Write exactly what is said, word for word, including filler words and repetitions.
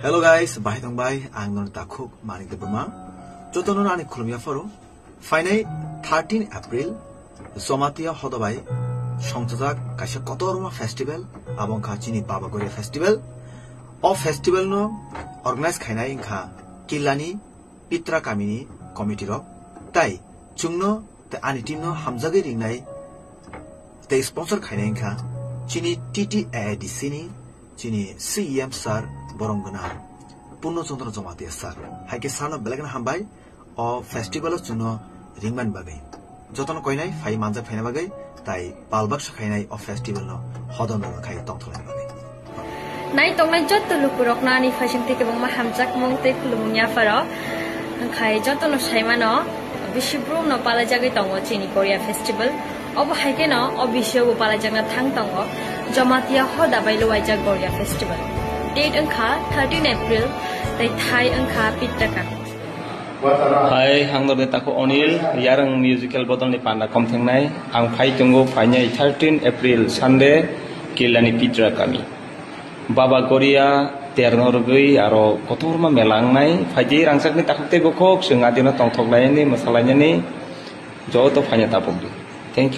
Hello guys, bahai tong bai, ang non takhuk Manik Debbarma. Jotono ani khulumya pharo. Phainai thirteen April, Jamatia hoda bai songchajak kaisa kotorma festival, abo wngkha chini Baba Goria Festival. O festival no organize khainai wngkha Killani Pitra kamini committee rok. Tai chwngno tei ani team no hamjagwi ringnai tei sponsor khainai wngkha chini T T A A D C ni chini C E M sir borom gwnang Purno Chandra Jamatia sir. Hai khe sano belai kheno hambai o festival o chwngno ringmani bagwi. Jotono koinai phai manjak phaina bagwi tai pal baksa khainai o festival no hodon dodon khai tongthokna bagwi. Nai tongnai joto lukurokno ani phaising tei kwbangma hamjakmung tei khulumung yapharo. Wngkhai jotono saimano bisi brumno palaijagwi tongo chini Goria Festival. Obo hai kheno o bisio bo palaijakna thang tongo Jamatia hoda bai luwaijak Goria Festival. Date wngkha thirteen April tei thai wngkha Pitra kami. Hai, ang norni takhuk Onil, Yarwng Musical Bodolni panda kom thengnai. Ang phai tongo, phainai thirteen April Sunday, Killani Pitra kami. Baba Goria terno rwgwi aro kotorma mela wngnai. Phaidi rangchakni takhuk tei bukhuk, chwng adino tongthok lainani, mwsa lainani, joto phaina tabukdi. Thank you.